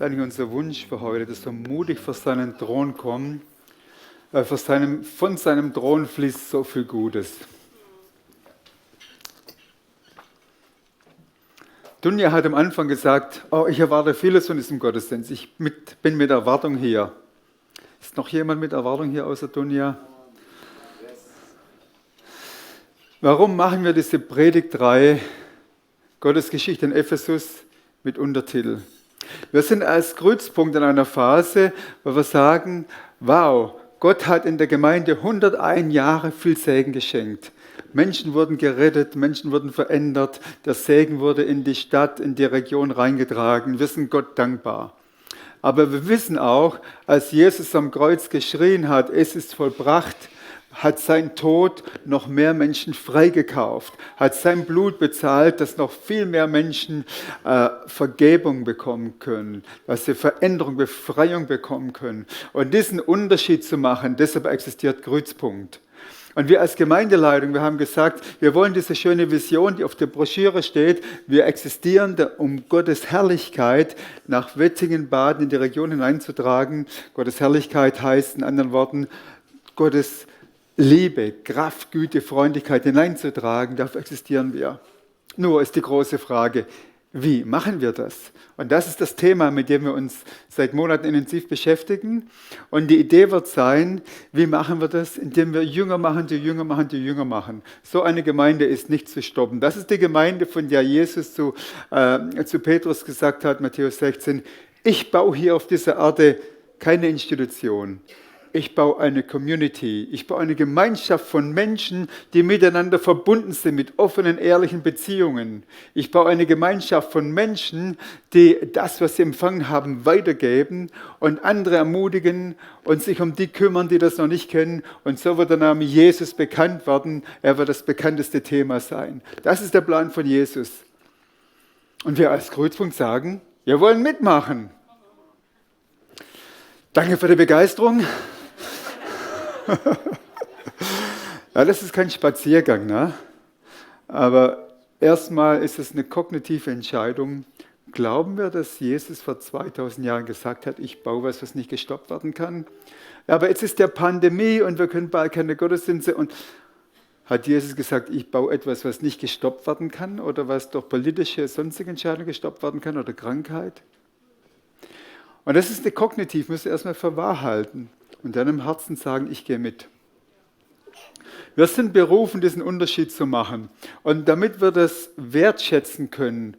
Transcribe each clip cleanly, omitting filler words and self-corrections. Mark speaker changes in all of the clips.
Speaker 1: ist eigentlich unser Wunsch für heute, dass wir mutig vor seinen Thron kommen, weil von seinem Thron fließt so viel Gutes. Dunja hat am Anfang gesagt, oh, ich erwarte vieles von diesem Gottesdienst. Ich bin mit Erwartung hier. Ist noch jemand mit Erwartung hier außer Dunja? Warum machen wir diese Predigtreihe Gottes Geschichte in Ephesus mit Untertitel? Wir sind als Kreuzpunkt in einer Phase, wo wir sagen, wow, Gott hat in der Gemeinde 101 Jahre viel Segen geschenkt. Menschen wurden gerettet, Menschen wurden verändert, der Segen wurde in die Stadt, in die Region reingetragen. Wir sind Gott dankbar. Aber wir wissen auch, als Jesus am Kreuz geschrien hat, es ist vollbracht, hat sein Tod noch mehr Menschen freigekauft, hat sein Blut bezahlt, dass noch viel mehr Menschen Vergebung bekommen können, dass sie Veränderung, Befreiung bekommen können. Und diesen Unterschied zu machen, deshalb existiert Kreuzpunkt. Und wir als Gemeindeleitung, wir haben gesagt, wir wollen diese schöne Vision, die auf der Broschüre steht, wir existieren, um Gottes Herrlichkeit nach Wettingen-Baden in die Region hineinzutragen. Gottes Herrlichkeit heißt in anderen Worten, Gottes Liebe, Kraft, Güte, Freundlichkeit hineinzutragen, dafür existieren wir. Nur ist die große Frage, wie machen wir das? Und das ist das Thema, mit dem wir uns seit Monaten intensiv beschäftigen. Und die Idee wird sein, wie machen wir das? Indem wir Jünger machen, die Jünger machen, die Jünger machen. So eine Gemeinde ist nicht zu stoppen. Das ist die Gemeinde, von der Jesus zu Petrus gesagt hat, Matthäus 16, ich baue hier auf dieser Erde keine Institution. Ich baue eine Community, ich baue eine Gemeinschaft von Menschen, die miteinander verbunden sind mit offenen, ehrlichen Beziehungen. Ich baue eine Gemeinschaft von Menschen, die das, was sie empfangen haben, weitergeben und andere ermutigen und sich um die kümmern, die das noch nicht kennen. Und so wird der Name Jesus bekannt werden. Er wird das bekannteste Thema sein. Das ist der Plan von Jesus. Und wir als Kreuzpunkt sagen, wir wollen mitmachen. Danke für die Begeisterung. Ja, das ist kein Spaziergang, ne? Aber erstmal ist es eine kognitive Entscheidung. Glauben wir, dass Jesus vor 2000 Jahren gesagt hat, ich baue was nicht gestoppt werden kann? Ja, aber jetzt ist der Pandemie und wir können bald keine Gottesdienste. Und hat Jesus gesagt, ich baue etwas, was nicht gestoppt werden kann oder was durch politische, sonstige Entscheidungen gestoppt werden kann oder Krankheit? Und das ist eine kognitiv, müssen wir erstmal für wahr halten. Und dann im Herzen sagen, ich gehe mit. Wir sind berufen, diesen Unterschied zu machen. Und damit wir das wertschätzen können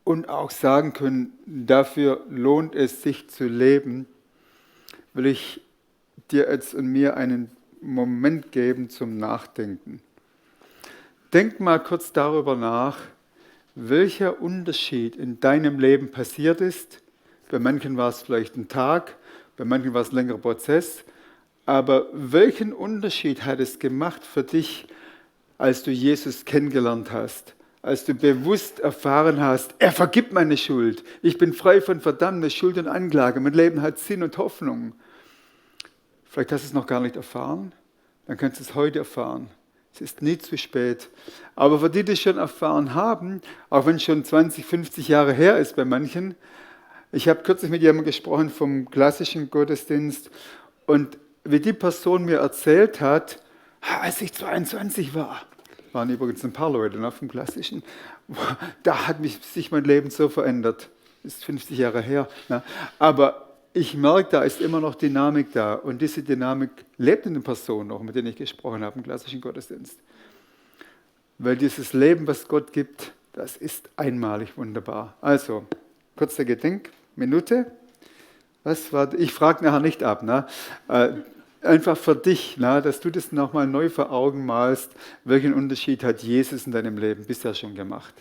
Speaker 1: und auch sagen können, dafür lohnt es sich zu leben, will ich dir jetzt und mir einen Moment geben zum Nachdenken. Denk mal kurz darüber nach, welcher Unterschied in deinem Leben passiert ist. Bei manchen war es vielleicht ein Tag, bei manchen war es ein längerer Prozess. Aber welchen Unterschied hat es gemacht für dich, als du Jesus kennengelernt hast? Als du bewusst erfahren hast, er vergibt meine Schuld. Ich bin frei von Verdammnis, Schuld und Anklage. Mein Leben hat Sinn und Hoffnung. Vielleicht hast du es noch gar nicht erfahren. Dann kannst du es heute erfahren. Es ist nie zu spät. Aber für die, die es schon erfahren haben, auch wenn es schon 20, 50 Jahre her ist bei manchen, ich habe kürzlich mit jemandem gesprochen vom klassischen Gottesdienst und wie die Person mir erzählt hat, als ich 22 war, waren übrigens ein paar Leute vom klassischen, da hat sich mein Leben so verändert. Das ist 50 Jahre her. Ne? Aber ich merke, da ist immer noch Dynamik da und diese Dynamik lebt in den Personen noch, mit denen ich gesprochen habe im klassischen Gottesdienst. Weil dieses Leben, was Gott gibt, das ist einmalig wunderbar. Also, kurze Gedenkminute. Ich frage nachher nicht ab. Ne? Einfach für dich, ne? Dass du das nochmal neu vor Augen malst. Welchen Unterschied hat Jesus in deinem Leben bisher schon gemacht?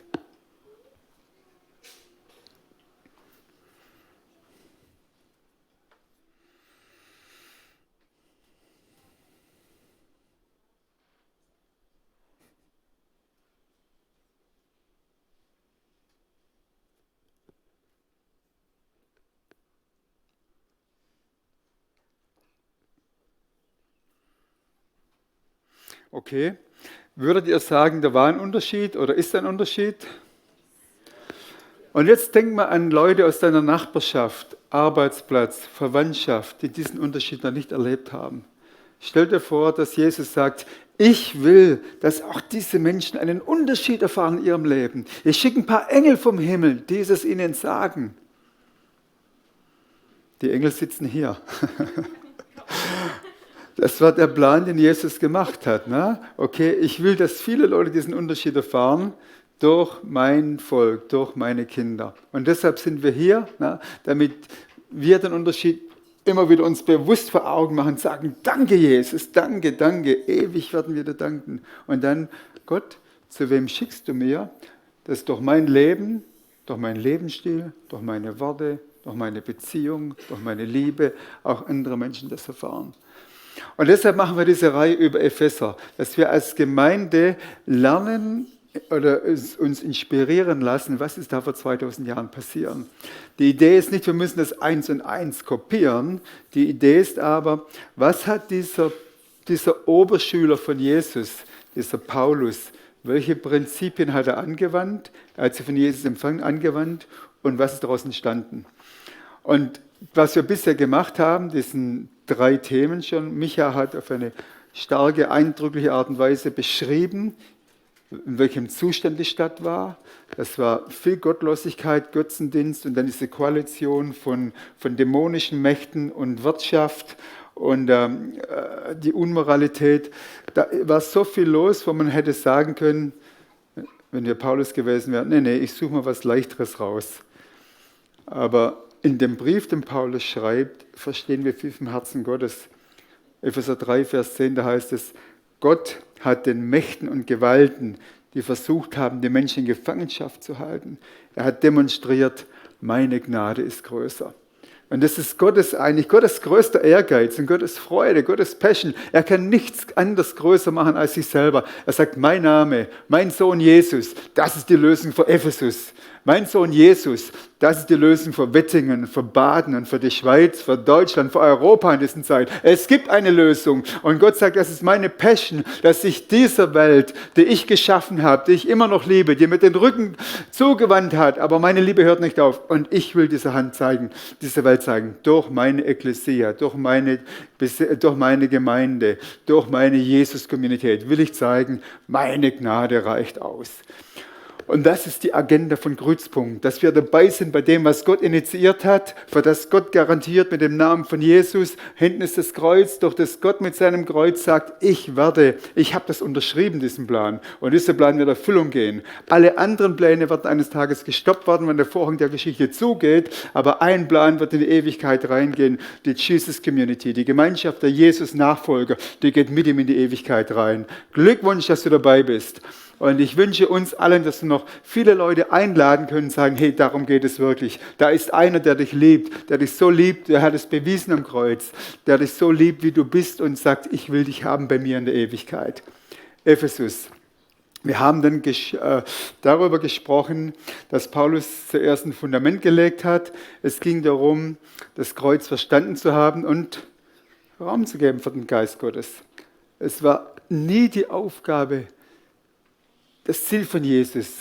Speaker 1: Okay. Würdet ihr sagen, da war ein Unterschied oder ist ein Unterschied? Und jetzt denk mal an Leute aus deiner Nachbarschaft, Arbeitsplatz, Verwandtschaft, die diesen Unterschied noch nicht erlebt haben. Stell dir vor, dass Jesus sagt, ich will, dass auch diese Menschen einen Unterschied erfahren in ihrem Leben. Ich schicke ein paar Engel vom Himmel, die es ihnen sagen. Die Engel sitzen hier. Das war der Plan, den Jesus gemacht hat. Ne? Okay, ich will, dass viele Leute diesen Unterschied erfahren durch mein Volk, durch meine Kinder. Und deshalb sind wir hier, ne, damit wir den Unterschied immer wieder uns bewusst vor Augen machen, sagen, danke Jesus, danke, danke, ewig werden wir dir danken. Und dann, Gott, zu wem schickst du mir, dass durch mein Leben, durch meinen Lebensstil, durch meine Worte, durch meine Beziehung, durch meine Liebe auch andere Menschen das erfahren. Und deshalb machen wir diese Reihe über Epheser, dass wir als Gemeinde lernen oder uns inspirieren lassen, was ist da vor 2000 Jahren passiert. Die Idee ist nicht, wir müssen das 1 und 1 kopieren. Die Idee ist aber, was hat dieser Oberschüler von Jesus, dieser Paulus, welche Prinzipien hat er angewandt? Er hat sie von Jesus empfangen, angewandt und was ist daraus entstanden? Und was wir bisher gemacht haben, das sind 3 Themen schon. Micha hat auf eine starke, eindrückliche Art und Weise beschrieben, in welchem Zustand die Stadt war. Das war viel Gottlosigkeit, Götzendienst und dann diese Koalition von dämonischen Mächten und Wirtschaft und die Unmoralität. Da war so viel los, wo man hätte sagen können, wenn wir Paulus gewesen wären, nee, ich suche mal was Leichteres raus. Aber in dem Brief, den Paulus schreibt, verstehen wir viel vom Herzen Gottes. Epheser 3, Vers 10, da heißt es, Gott hat den Mächten und Gewalten, die versucht haben, die Menschen in Gefangenschaft zu halten, er hat demonstriert, meine Gnade ist größer. Und das ist eigentlich Gottes größter Ehrgeiz und Gottes Freude, Gottes Passion. Er kann nichts anderes größer machen als sich selber. Er sagt, mein Name, mein Sohn Jesus, das ist die Lösung für Ephesus. Mein Sohn Jesus, das ist die Lösung für Wettingen, für Baden und für die Schweiz, für Deutschland, für Europa in dieser Zeit. Es gibt eine Lösung. Und Gott sagt, das ist meine Passion, dass ich dieser Welt, die ich geschaffen habe, die ich immer noch liebe, die mir den Rücken zugewandt hat, aber meine Liebe hört nicht auf. Und ich will diese Hand zeigen, diese Welt zeigen, durch meine Ekklesia, durch meine Gemeinde, durch meine Jesus-Communität will ich zeigen, meine Gnade reicht aus. Und das ist die Agenda von Grützpunkt, dass wir dabei sind bei dem, was Gott initiiert hat, für das Gott garantiert mit dem Namen von Jesus. Hinten ist das Kreuz, durch das Gott mit seinem Kreuz sagt, ich habe das unterschrieben, diesen Plan. Und dieser Plan wird in Erfüllung gehen. Alle anderen Pläne werden eines Tages gestoppt werden, wenn der Vorhang der Geschichte zugeht. Aber ein Plan wird in die Ewigkeit reingehen, die Jesus Community, die Gemeinschaft der Jesus-Nachfolger, die geht mit ihm in die Ewigkeit rein. Glückwunsch, dass du dabei bist. Und ich wünsche uns allen, dass wir noch viele Leute einladen können und sagen, hey, darum geht es wirklich. Da ist einer, der dich liebt, der dich so liebt, der hat es bewiesen am Kreuz, der dich so liebt, wie du bist und sagt, ich will dich haben bei mir in der Ewigkeit. Ephesus. Wir haben dann darüber gesprochen, dass Paulus zuerst ein Fundament gelegt hat. Es ging darum, das Kreuz verstanden zu haben und Raum zu geben für den Geist Gottes. Es war nie die Aufgabe, das Ziel von Jesus,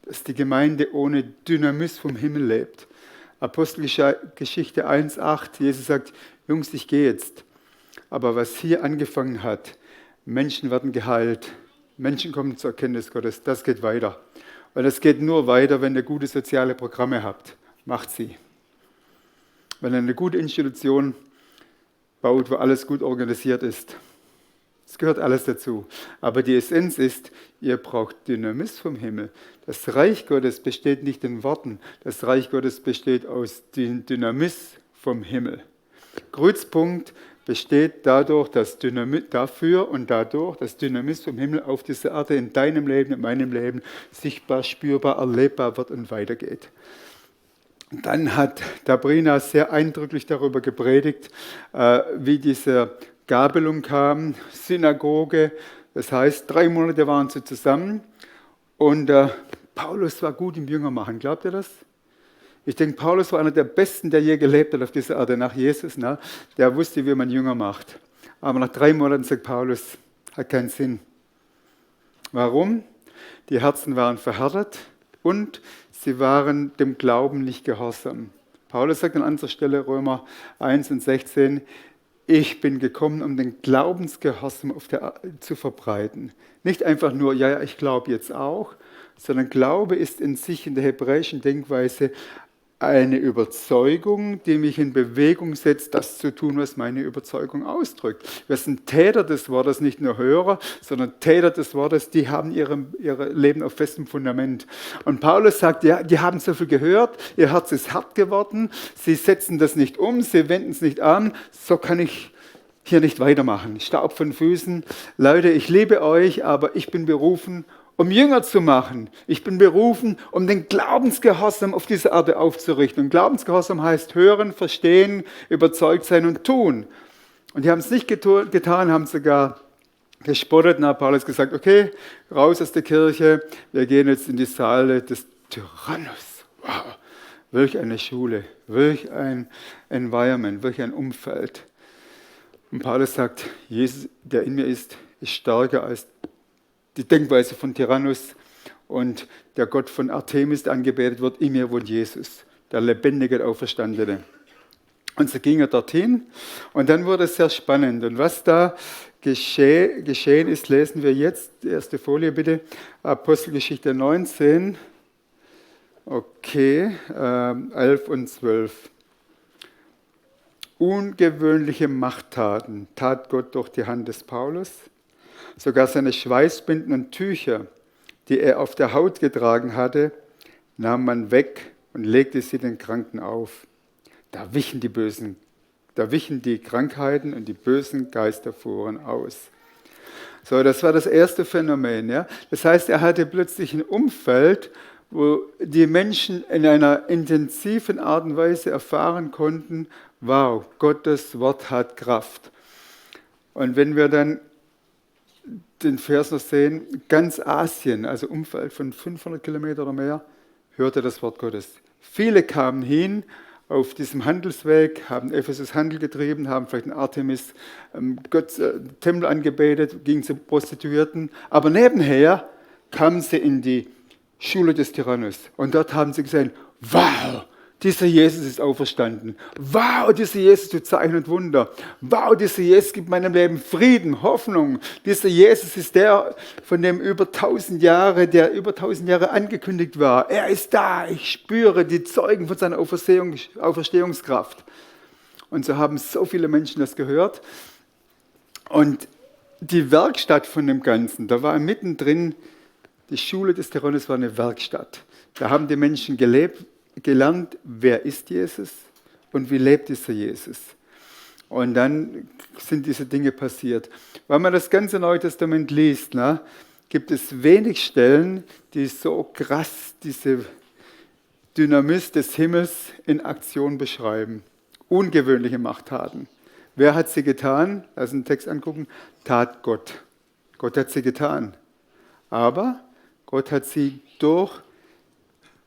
Speaker 1: dass die Gemeinde ohne Dynamis vom Himmel lebt. Apostelgeschichte 1,8, Jesus sagt, Jungs, ich gehe jetzt. Aber was hier angefangen hat, Menschen werden geheilt, Menschen kommen zur Erkenntnis Gottes, das geht weiter. Und das geht nur weiter, wenn ihr gute soziale Programme habt. Macht sie. Wenn ihr eine gute Institution baut, wo alles gut organisiert ist. Es gehört alles dazu. Aber die Essenz ist, ihr braucht Dynamis vom Himmel. Das Reich Gottes besteht nicht in Worten. Das Reich Gottes besteht aus Dynamis vom Himmel. Grützpunkt besteht dadurch, dass Dynamis vom Himmel auf dieser Erde in deinem Leben, in meinem Leben sichtbar, spürbar, erlebbar wird und weitergeht. Dann hat Dabrina sehr eindrücklich darüber gepredigt, wie diese Gabelung kam, Synagoge, das heißt 3 Monate waren sie zusammen und Paulus war gut im Jüngermachen, glaubt ihr das? Ich denke, Paulus war einer der Besten, der je gelebt hat auf dieser Erde nach Jesus, ne? Der wusste, wie man Jünger macht. Aber nach 3 Monaten sagt Paulus, hat keinen Sinn. Warum? Die Herzen waren verhärtet, und sie waren dem Glauben nicht gehorsam. Paulus sagt an anderer Stelle, Römer 1 und 16, ich bin gekommen, um den Glaubensgehorsam zu verbreiten. Nicht einfach nur, ja, ich glaube jetzt auch, sondern Glaube ist in sich in der hebräischen Denkweise eine Überzeugung, die mich in Bewegung setzt, das zu tun, was meine Überzeugung ausdrückt. Wir sind Täter des Wortes, nicht nur Hörer, sondern Täter des Wortes, die haben ihr Leben auf festem Fundament. Und Paulus sagt, ja, die haben so viel gehört, ihr Herz ist hart geworden, sie setzen das nicht um, sie wenden es nicht an, so kann ich hier nicht weitermachen. Staub von Füßen. Leute, ich liebe euch, aber ich bin berufen, um Jünger zu machen. Ich bin berufen, um den Glaubensgehorsam auf diese Erde aufzurichten. Und Glaubensgehorsam heißt hören, verstehen, überzeugt sein und tun. Und die haben es nicht getan, haben sogar gespottet. Und hat Paulus gesagt, okay, raus aus der Kirche, wir gehen jetzt in die Saale des Tyrannus. Wow, welch eine Schule, welch ein Environment, welch ein Umfeld. Und Paulus sagt, Jesus, der in mir ist stärker als die Denkweise von Tyrannus, und der Gott von Artemis, der angebetet wird, in mir wohnt Jesus, der lebendige Auferstandene. Und so ging er dorthin und dann wurde es sehr spannend. Und was da geschehen ist, lesen wir jetzt. Die erste Folie bitte, Apostelgeschichte 19, okay, 11 und 12. Ungewöhnliche Machttaten tat Gott durch die Hand des Paulus. Sogar seine Schweißbinden und Tücher, die er auf der Haut getragen hatte, nahm man weg und legte sie den Kranken auf. Da wichen die Krankheiten und die bösen Geister fuhren aus. So, das war das erste Phänomen. Ja? Das heißt, er hatte plötzlich ein Umfeld, wo die Menschen in einer intensiven Art und Weise erfahren konnten, wow, Gottes Wort hat Kraft. Und wenn wir dann den Vers noch sehen, ganz Asien, also Umfeld von 500 Kilometer oder mehr, hörte das Wort Gottes. Viele kamen hin auf diesem Handelsweg, haben Ephesus Handel getrieben, haben vielleicht einen Artemis Tempel angebetet, gingen zu Prostituierten, aber nebenher kamen sie in die Schule des Tyrannus und dort haben sie gesehen, wow, dieser Jesus ist auferstanden. Wow, dieser Jesus tut Zeichen und Wunder. Wow, dieser Jesus gibt meinem Leben Frieden, Hoffnung. Dieser Jesus ist der, von dem der über 1000 Jahre angekündigt war. Er ist da, ich spüre die Zeugen von seiner Auferstehungskraft. Und so haben so viele Menschen das gehört. Und die Werkstatt von dem Ganzen, da war mittendrin, die Schule des Tyrannus war eine Werkstatt. Da haben die Menschen gelernt, wer ist Jesus und wie lebt dieser Jesus. Und dann sind diese Dinge passiert. Wenn man das ganze Neue Testament liest, gibt es wenig Stellen, die so krass diese Dynamis des Himmels in Aktion beschreiben. Ungewöhnliche Machttaten. Wer hat sie getan? Lass uns den Text angucken. Tat Gott. Gott hat sie getan. Aber Gott hat sie durch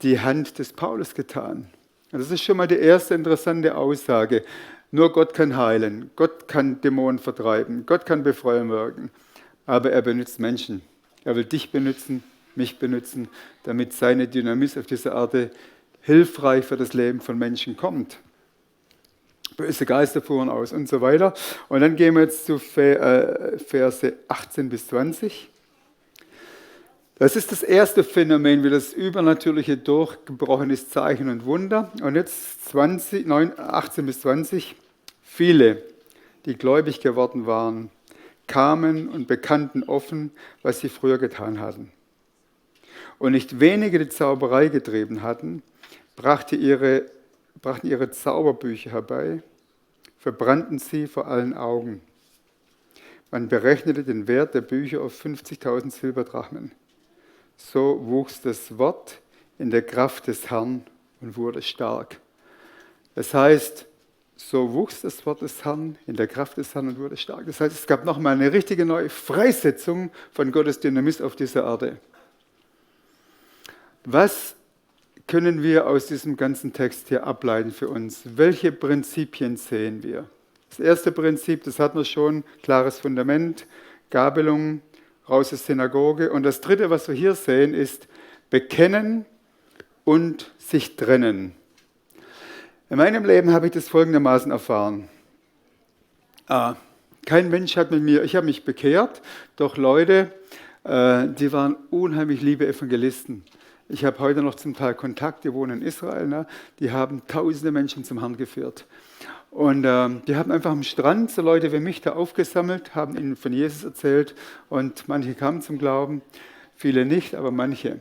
Speaker 1: die Hand des Paulus getan. Und das ist schon mal die erste interessante Aussage. Nur Gott kann heilen, Gott kann Dämonen vertreiben, Gott kann befreien wirken. Aber er benutzt Menschen. Er will dich benutzen, mich benutzen, damit seine Dynamis auf dieser Erde hilfreich für das Leben von Menschen kommt. Böse Geister fuhren aus und so weiter. Und dann gehen wir jetzt zu Verse 18 bis 20. Das ist das erste Phänomen, wie das Übernatürliche durchgebrochen ist, Zeichen und Wunder. Und jetzt 18 bis 20. Viele, die gläubig geworden waren, kamen und bekannten offen, was sie früher getan hatten. Und nicht wenige, die Zauberei getrieben hatten, brachten ihre Zauberbücher herbei, verbrannten sie vor allen Augen. Man berechnete den Wert der Bücher auf 50.000 Silberdrachmen. So wuchs das Wort in der Kraft des Herrn und wurde stark. Das heißt, so wuchs das Wort des Herrn in der Kraft des Herrn und wurde stark. Das heißt, es gab nochmal eine richtige neue Freisetzung von Gottes Dynamis auf dieser Erde. Was können wir aus diesem ganzen Text hier ableiten für uns? Welche Prinzipien sehen wir? Das erste Prinzip, das hatten wir schon, klares Fundament, Gabelung, raus aus Synagoge. Und das dritte, was wir hier sehen, ist bekennen und sich trennen. In meinem Leben habe ich das folgendermaßen erfahren. Kein Mensch hat mit mir, ich habe mich bekehrt, doch Leute, die waren unheimlich liebe Evangelisten. Ich habe heute noch zum Teil Kontakt, die wohnen in Israel, ne? Die haben tausende Menschen zum Herrn geführt. Und die haben einfach am Strand so Leute wie mich da aufgesammelt, haben ihnen von Jesus erzählt und manche kamen zum Glauben, viele nicht, aber manche.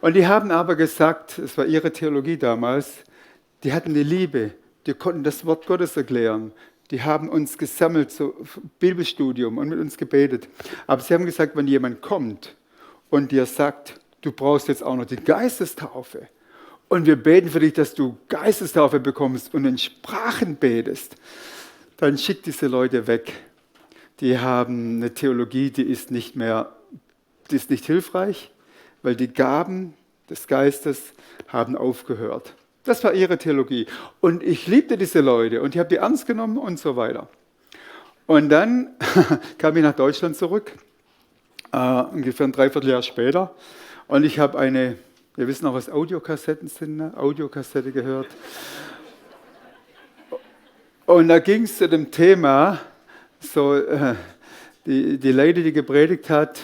Speaker 1: Und die haben aber gesagt, es war ihre Theologie damals, die hatten die Liebe, die konnten das Wort Gottes erklären. Die haben uns gesammelt, so Bibelstudium und mit uns gebetet. Aber sie haben gesagt, wenn jemand kommt und dir sagt, du brauchst jetzt auch noch die Geistestaufe und wir beten für dich, dass du Geistestaufe bekommst und in Sprachen betest, dann schick diese Leute weg. Die haben eine Theologie, die ist nicht hilfreich, weil die Gaben des Geistes haben aufgehört. Das war ihre Theologie. Und ich liebte diese Leute und ich habe die ernst genommen und so weiter. Und dann kam ich nach Deutschland zurück, ungefähr ein Dreivierteljahr später. Und ich habe wir wissen auch, was Audiokassetten sind, ne? Audiokassette gehört. Und da ging es zu dem Thema, die Lady, die gepredigt hat,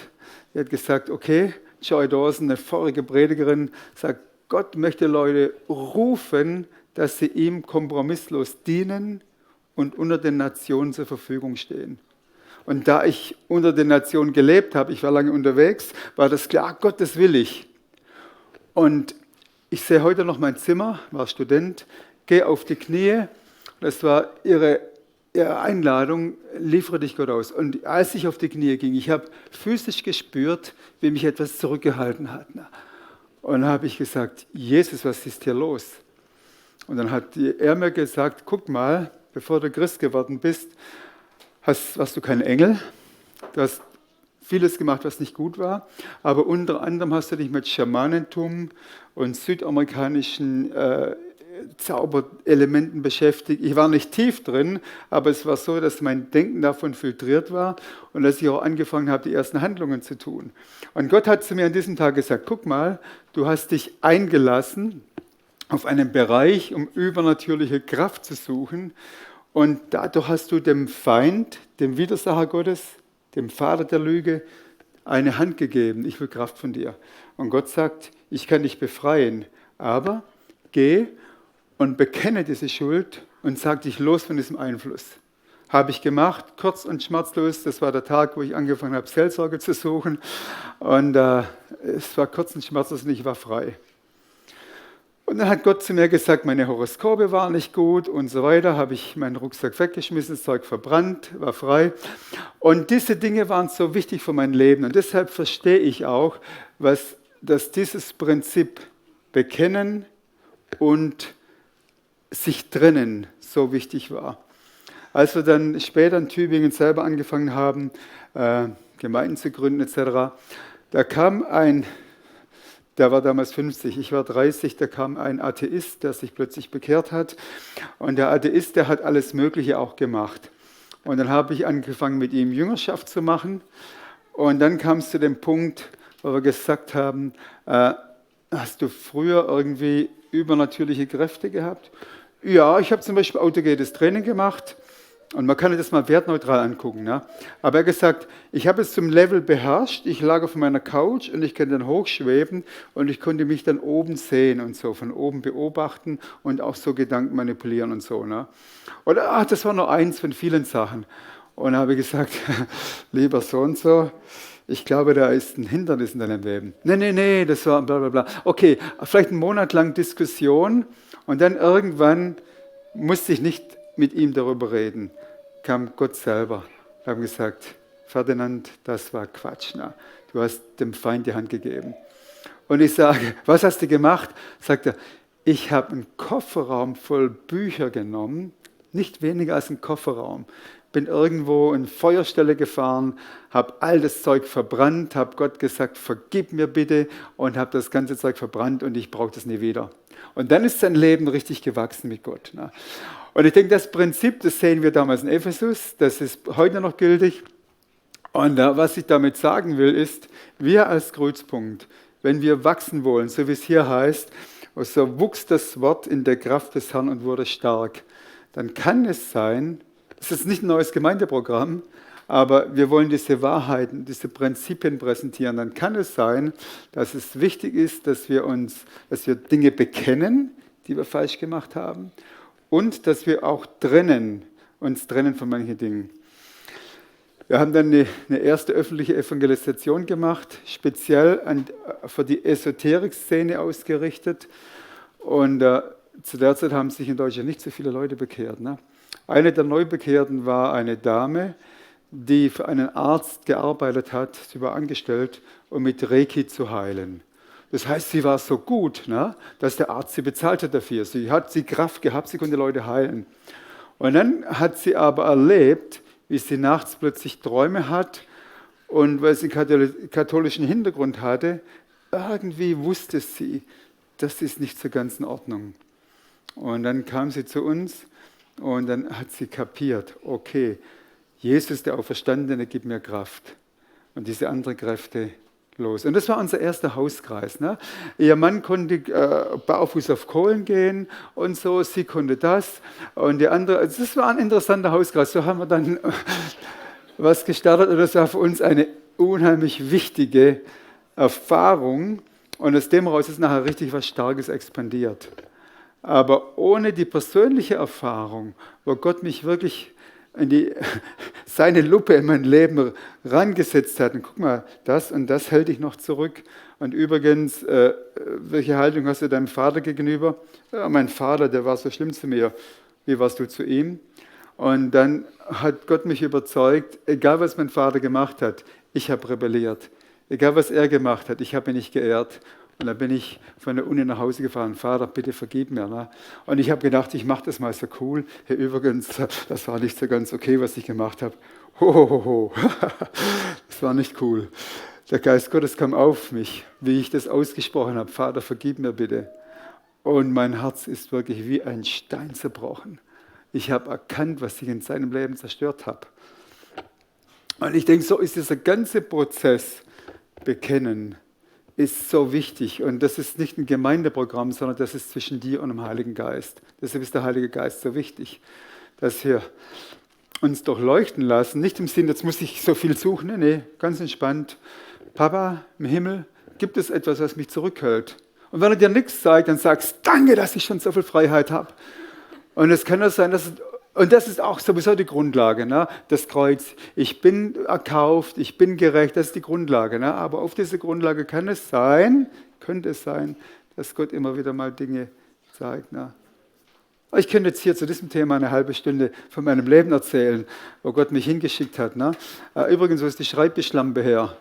Speaker 1: die hat gesagt, okay, Joy Dawson, eine vorige Predigerin, sagt, Gott möchte Leute rufen, dass sie ihm kompromisslos dienen und unter den Nationen zur Verfügung stehen. Und da ich unter den Nationen gelebt habe, ich war lange unterwegs, war das klar, Gott, das will ich. Und ich sehe heute noch mein Zimmer, war Student, gehe auf die Knie. Das war ihre Einladung, liefere dich Gott aus. Und als ich auf die Knie ging, ich habe physisch gespürt, wie mich etwas zurückgehalten hat. Und dann habe ich gesagt, Jesus, was ist hier los? Und dann hat er mir gesagt, guck mal, bevor du Christ geworden bist, warst du kein Engel. Du hast vieles gemacht, was nicht gut war. Aber unter anderem hast du dich mit Schamanentum und südamerikanischen Zauberelementen beschäftigt. Ich war nicht tief drin, aber es war so, dass mein Denken davon filtriert war und dass ich auch angefangen habe, die ersten Handlungen zu tun. Und Gott hat zu mir an diesem Tag gesagt, guck mal, du hast dich eingelassen auf einen Bereich, um übernatürliche Kraft zu suchen und dadurch hast du dem Feind, dem Widersacher Gottes, dem Vater der Lüge, eine Hand gegeben. Ich will Kraft von dir. Und Gott sagt, ich kann dich befreien, aber geh und bekenne diese Schuld und sag dich los von diesem Einfluss. Habe ich gemacht, kurz und schmerzlos. Das war der Tag, wo ich angefangen habe, Seelsorge zu suchen. Und es war kurz und schmerzlos und ich war frei. Und dann hat Gott zu mir gesagt, meine Horoskope waren nicht gut und so weiter. Habe ich meinen Rucksack weggeschmissen, das Zeug verbrannt, war frei. Und diese Dinge waren so wichtig für mein Leben. Und deshalb verstehe ich auch, dass dieses Prinzip Bekennen und sich trennen so wichtig war. Als wir dann später in Tübingen selber angefangen haben, Gemeinden zu gründen etc., da kam der war damals 50, ich war 30, da kam ein Atheist, der sich plötzlich bekehrt hat. Und der Atheist, der hat alles Mögliche auch gemacht. Und dann habe ich angefangen, mit ihm Jüngerschaft zu machen. Und dann kam es zu dem Punkt, wo wir gesagt haben, hast du früher irgendwie übernatürliche Kräfte gehabt? Ja, ich habe zum Beispiel autogenes Training gemacht und man kann das mal wertneutral angucken. Ne? Aber er hat gesagt, ich habe es zum Level beherrscht, ich lag auf meiner Couch und ich kann dann hochschweben und ich konnte mich dann oben sehen und so, von oben beobachten und auch so Gedanken manipulieren und so. Ne? Oder das war nur eins von vielen Sachen. Und dann habe ich gesagt, lieber so und so, ich glaube, da ist ein Hindernis in deinem Leben. Nee, das war bla bla bla. Okay, vielleicht einen Monat lang Diskussion und dann irgendwann musste ich nicht mit ihm darüber reden. Kam Gott selber. Wir haben gesagt, Ferdinand, das war Quatsch. Na? Du hast dem Feind die Hand gegeben. Und ich sage, was hast du gemacht? Sagt er, ich habe einen Kofferraum voll Bücher genommen, nicht weniger als einen Kofferraum. Bin irgendwo in Feuerstelle gefahren, habe all das Zeug verbrannt, habe Gott gesagt, vergib mir bitte und habe das ganze Zeug verbrannt und ich brauche das nie wieder. Und dann ist sein Leben richtig gewachsen mit Gott. Ne? Und ich denke, das Prinzip, das sehen wir damals in Ephesus, das ist heute noch gültig. Und was ich damit sagen will, ist, wir als Kreuzpunkt, wenn wir wachsen wollen, so wie es hier heißt, so wuchs das Wort in der Kraft des Herrn und wurde stark, dann kann es sein, es ist nicht ein neues Gemeindeprogramm, aber wir wollen diese Wahrheiten, diese Prinzipien präsentieren, dann kann es sein, dass es wichtig ist, dass wir Dinge bekennen, die wir falsch gemacht haben, und dass wir auch uns trennen von manchen Dingen. Wir haben dann eine erste öffentliche Evangelisation gemacht, speziell für die Esoterik-Szene ausgerichtet. Und zu der Zeit haben sich in Deutschland nicht so viele Leute bekehrt. Ne? Eine der Neubekehrten war eine Dame, die für einen Arzt gearbeitet hat, sie war angestellt, um mit Reiki zu heilen. Das heißt, sie war so gut, ne, dass der Arzt sie bezahlte dafür. Sie hat die Kraft gehabt, sie konnte Leute heilen. Und dann hat sie aber erlebt, wie sie nachts plötzlich Träume hat und weil sie katholischen Hintergrund hatte, irgendwie wusste sie, das ist nicht so ganz in Ordnung. Und dann kam sie zu uns und dann hat sie kapiert, okay, Jesus, der Auferstandene, gibt mir Kraft. Und diese anderen Kräfte los. Und das war unser erster Hauskreis. Ne? Ihr Mann konnte barfuß auf Kohlen gehen und so, sie konnte das. Und die andere, also das war ein interessanter Hauskreis. So haben wir dann was gestartet und das war für uns eine unheimlich wichtige Erfahrung. Und aus dem heraus ist nachher richtig was Starkes expandiert. Aber ohne die persönliche Erfahrung, wo Gott mich wirklich seine Lupe in mein Leben rangesetzt hat. Und guck mal, das und das hält dich noch zurück. Und übrigens, welche Haltung hast du deinem Vater gegenüber? Ja, mein Vater, der war so schlimm zu mir. Wie warst du zu ihm? Und dann hat Gott mich überzeugt, egal was mein Vater gemacht hat, ich habe rebelliert. Egal was er gemacht hat, ich habe ihn nicht geehrt. Und dann bin ich von der Uni nach Hause gefahren. Vater, bitte vergib mir. Ne? Und ich habe gedacht, ich mache das mal so cool. Hey, übrigens, das war nicht so ganz okay, was ich gemacht habe. Ho. Das war nicht cool. Der Geist Gottes kam auf mich, wie ich das ausgesprochen habe. Vater, vergib mir bitte. Und mein Herz ist wirklich wie ein Stein zerbrochen. Ich habe erkannt, was ich in seinem Leben zerstört habe. Und ich denke, so ist dieser ganze Prozess, Bekennen, ist so wichtig. Und das ist nicht ein Gemeindeprogramm, sondern das ist zwischen dir und dem Heiligen Geist. Deshalb ist der Heilige Geist so wichtig, dass wir uns durchleuchten lassen. Nicht im Sinn, jetzt muss ich so viel suchen. Nee, ganz entspannt. Papa im Himmel, gibt es etwas, was mich zurückhält? Und wenn er dir nichts zeigt, dann sagst du, danke, dass ich schon so viel Freiheit habe. Und es kann ja sein, und das ist auch sowieso die Grundlage, ne? Das Kreuz. Ich bin erkauft, ich bin gerecht, das ist die Grundlage. Ne? Aber auf diese Grundlage könnte es sein, dass Gott immer wieder mal Dinge zeigt. Ne? Ich könnte jetzt hier zu diesem Thema eine halbe Stunde von meinem Leben erzählen, wo Gott mich hingeschickt hat. Ne? Übrigens, wo ist die Schreibtischlampe her?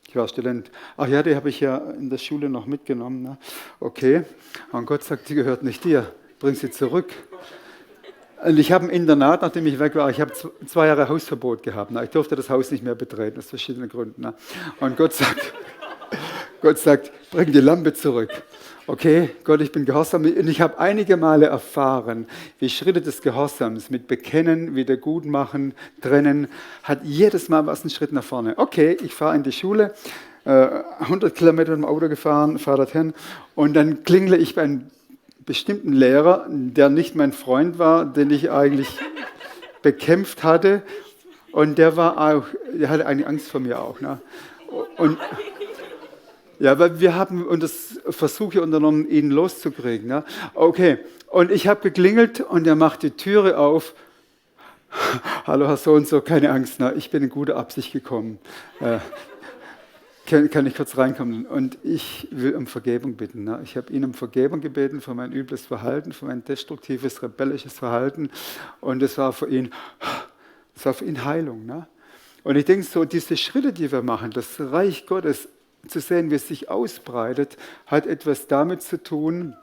Speaker 1: Ich war Student. Ach ja, die habe ich ja in der Schule noch mitgenommen. Ne? Okay. Und Gott sagt, die gehört nicht dir. Bring sie zurück. Und ich habe im Internat, nachdem ich weg war, ich habe 2 Jahre Hausverbot gehabt. Ich durfte das Haus nicht mehr betreten, aus verschiedenen Gründen. Und Gott sagt, bring die Lampe zurück. Okay, Gott, ich bin gehorsam. Und ich habe einige Male erfahren, wie Schritte des Gehorsams mit Bekennen, Wiedergutmachen, Trennen, hat jedes Mal was einen Schritt nach vorne. Okay, ich fahre in die Schule, 100 Kilometer mit dem Auto gefahren, fahre dorthin und dann klingle ich bei einem bestimmten Lehrer, der nicht mein Freund war, den ich eigentlich bekämpft hatte. Und der hatte eine Angst vor mir auch. Ne? Und ja, weil wir haben das Versuche unternommen, ihn loszukriegen. Ne? Okay, und ich habe geklingelt und er macht die Türe auf. Hallo Herr so und so, keine Angst, ne? Ich bin in guter Absicht gekommen. Kann ich kurz reinkommen? Und ich will um Vergebung bitten. Ne? Ich habe ihn um Vergebung gebeten für mein übles Verhalten, für mein destruktives, rebellisches Verhalten. Und das war für ihn Heilung. Ne? Und ich denke so, diese Schritte, die wir machen, das Reich Gottes zu sehen, wie es sich ausbreitet, hat etwas damit zu tun,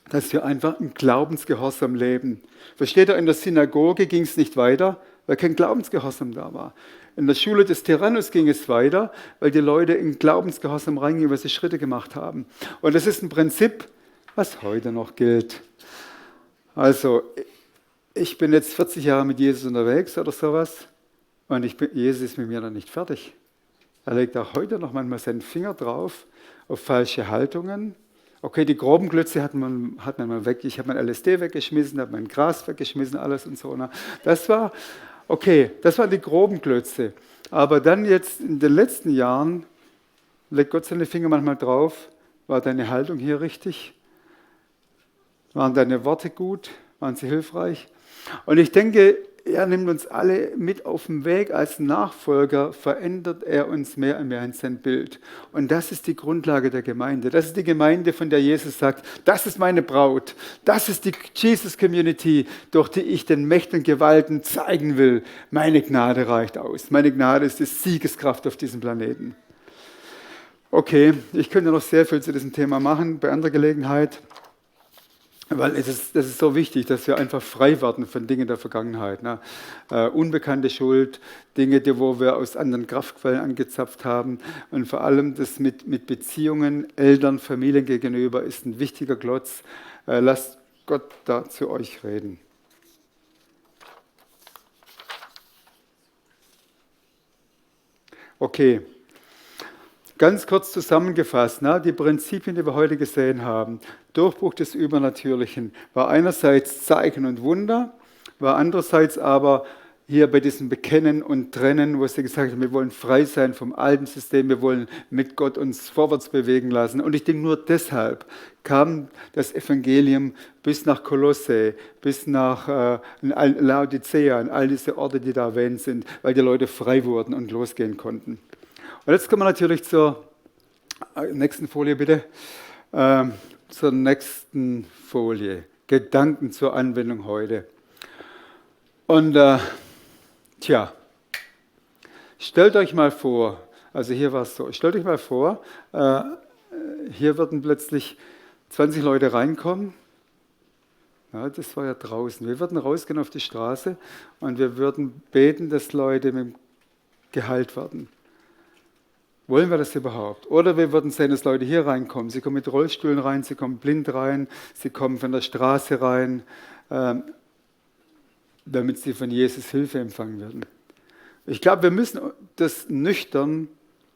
Speaker 1: dass wir einfach im Glaubensgehorsam leben. Versteht ihr, in der Synagoge ging es nicht weiter, weil kein Glaubensgehorsam da war. In der Schule des Tyrannus ging es weiter, weil die Leute in Glaubensgehorsam reingingen, weil sie Schritte gemacht haben. Und das ist ein Prinzip, was heute noch gilt. Also, ich bin jetzt 40 Jahre mit Jesus unterwegs oder sowas und Jesus ist mit mir noch nicht fertig. Er legt auch heute noch manchmal seinen Finger drauf auf falsche Haltungen. Okay, die groben Klötze hat man mal weg. Ich habe mein LSD weggeschmissen, habe mein Gras weggeschmissen, alles und so. Ne? Das war, okay, das waren die groben Klötze. Aber dann jetzt in den letzten Jahren legt Gott seine Finger manchmal drauf. War deine Haltung hier richtig? Waren deine Worte gut? Waren sie hilfreich? Und ich denke, er nimmt uns alle mit auf den Weg. Als Nachfolger verändert er uns mehr und mehr in sein Bild. Und das ist die Grundlage der Gemeinde. Das ist die Gemeinde, von der Jesus sagt, das ist meine Braut. Das ist die Jesus Community, durch die ich den Mächten und Gewalten zeigen will, meine Gnade reicht aus. Meine Gnade ist die Siegeskraft auf diesem Planeten. Okay, ich könnte noch sehr viel zu diesem Thema machen, bei anderer Gelegenheit. Weil das ist so wichtig, dass wir einfach frei werden von Dingen der Vergangenheit. Ne? Unbekannte Schuld, Dinge, wo wir aus anderen Kraftquellen angezapft haben. Und vor allem das mit Beziehungen, Eltern, Familien gegenüber ist ein wichtiger Klotz. Lasst Gott da zu euch reden. Okay. Ganz kurz zusammengefasst, die Prinzipien, die wir heute gesehen haben. Durchbruch des Übernatürlichen war einerseits Zeichen und Wunder, war andererseits aber hier bei diesem Bekennen und Trennen, wo sie gesagt haben, wir wollen frei sein vom alten System, wir wollen mit Gott uns vorwärts bewegen lassen. Und ich denke, nur deshalb kam das Evangelium bis nach Kolosse, bis nach Laodicea, an all diese Orte, die da erwähnt sind, weil die Leute frei wurden und losgehen konnten. Und jetzt kommen wir natürlich zur nächsten Folie, bitte. Zur nächsten Folie. Gedanken zur Anwendung heute. Und stellt euch mal vor, also hier war es so, stellt euch mal vor, hier würden plötzlich 20 Leute reinkommen. Ja, das war ja draußen. Wir würden rausgehen auf die Straße und wir würden beten, dass Leute geheilt werden. Wollen wir das überhaupt? Oder wir würden sehen, dass Leute hier reinkommen. Sie kommen mit Rollstühlen rein, sie kommen blind rein, sie kommen von der Straße rein, damit sie von Jesus Hilfe empfangen werden. Ich glaube, wir müssen das nüchtern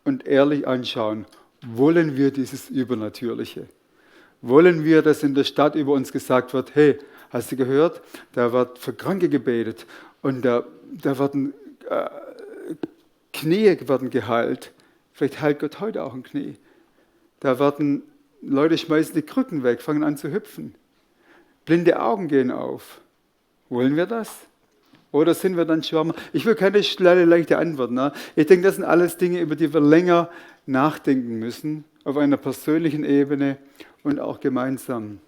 Speaker 1: und ehrlich anschauen. Wollen wir dieses Übernatürliche? Wollen wir, dass in der Stadt über uns gesagt wird, hey, hast du gehört? Da wird für Kranke gebetet und da werden Knie werden geheilt. Vielleicht heilt Gott heute auch ein Knie. Da werden Leute schmeißen die Krücken weg, fangen an zu hüpfen. Blinde Augen gehen auf. Wollen wir das? Oder sind wir dann Schwärmer? Ich will keine schnelle, leichte Antwort. Ne? Ich denke, das sind alles Dinge, über die wir länger nachdenken müssen, auf einer persönlichen Ebene und auch gemeinsam.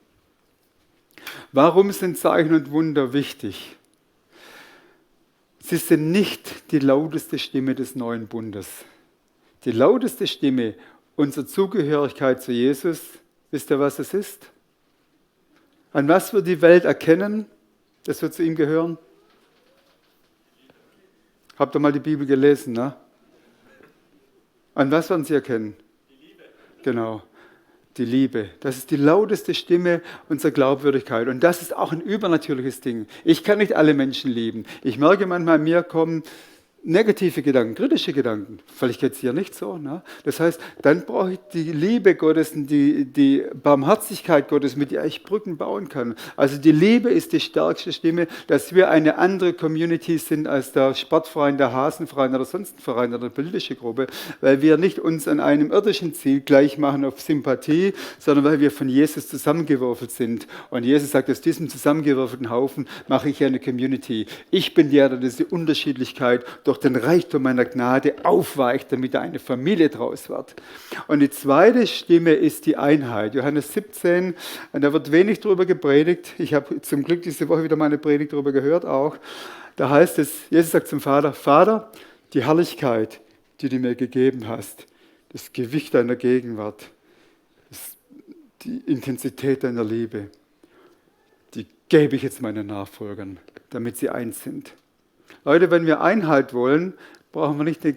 Speaker 1: Warum sind Zeichen und Wunder wichtig? Sie sind nicht die lauteste Stimme des neuen Bundes. Die lauteste Stimme unserer Zugehörigkeit zu Jesus, wisst ihr, was es ist? An was wird die Welt erkennen, dass wir zu ihm gehören? Habt ihr mal die Bibel gelesen, ne? An was werden sie erkennen? Die Liebe. Genau, die Liebe. Das ist die lauteste Stimme unserer Glaubwürdigkeit. Und das ist auch ein übernatürliches Ding. Ich kann nicht alle Menschen lieben. Ich merke manchmal, mir kommen negative Gedanken, kritische Gedanken. Vielleicht geht es hier nicht so. Ne? Das heißt, dann brauche ich die Liebe Gottes und die Barmherzigkeit Gottes, mit der ich Brücken bauen kann. Also die Liebe ist die stärkste Stimme, dass wir eine andere Community sind als der Sportverein, der Hasenverein oder sonst ein Verein oder eine politische Gruppe, weil wir nicht uns an einem irdischen Ziel gleich machen auf Sympathie, sondern weil wir von Jesus zusammengewürfelt sind. Und Jesus sagt, aus diesem zusammengewürfelten Haufen mache ich eine Community. Ich bin der diese Unterschiedlichkeit durch den Reichtum meiner Gnade aufweicht, damit da eine Familie draus wird. Und die zweite Stimme ist die Einheit. Johannes 17, da wird wenig darüber gepredigt. Ich habe zum Glück diese Woche wieder mal eine Predigt darüber gehört auch. Da heißt es, Jesus sagt zum Vater, Vater, die Herrlichkeit, die du mir gegeben hast, das Gewicht deiner Gegenwart, die Intensität deiner Liebe, die gebe ich jetzt meinen Nachfolgern, damit sie eins sind. Leute, wenn wir Einheit wollen, brauchen wir nicht eine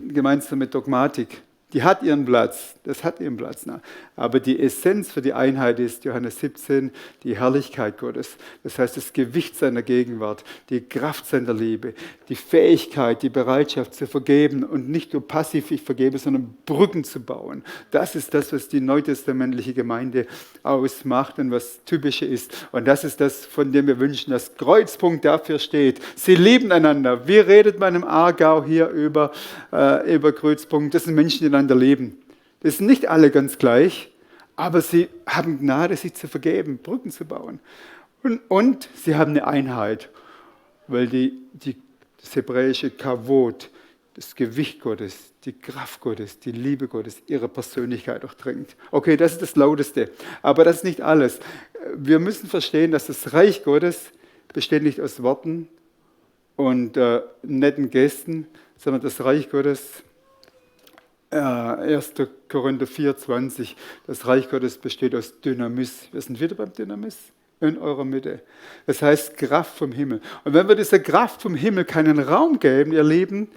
Speaker 1: gemeinsame Dogmatik, Die hat ihren Platz, das hat ihren Platz. Ne? Aber die Essenz für die Einheit ist, Johannes 17, die Herrlichkeit Gottes. Das heißt, das Gewicht seiner Gegenwart, die Kraft seiner Liebe, die Fähigkeit, die Bereitschaft zu vergeben und nicht nur passiv ich vergebe, sondern Brücken zu bauen. Das ist das, was die neutestamentliche Gemeinde ausmacht und was typische ist. Und das ist das, von dem wir wünschen, dass Kreuzpunkt dafür steht. Sie lieben einander. Wie redet man im Aargau hier über Kreuzpunkt? Das sind Menschen, die einander leben. Das sind nicht alle ganz gleich, aber sie haben Gnade, sich zu vergeben, Brücken zu bauen. Und sie haben eine Einheit, weil das hebräische Kavod, das Gewicht Gottes, die Kraft Gottes, die Liebe Gottes, ihre Persönlichkeit durchdringt. Okay, das ist das Lauteste, aber das ist nicht alles. Wir müssen verstehen, dass das Reich Gottes besteht nicht aus Worten und netten Gesten, sondern das Reich Gottes, 1. Korinther 4,20, das Reich Gottes besteht aus Dynamis. Wir sind wieder beim Dynamis in eurer Mitte. Das heißt Kraft vom Himmel. Und wenn wir dieser Kraft vom Himmel keinen Raum geben, ihr Lieben,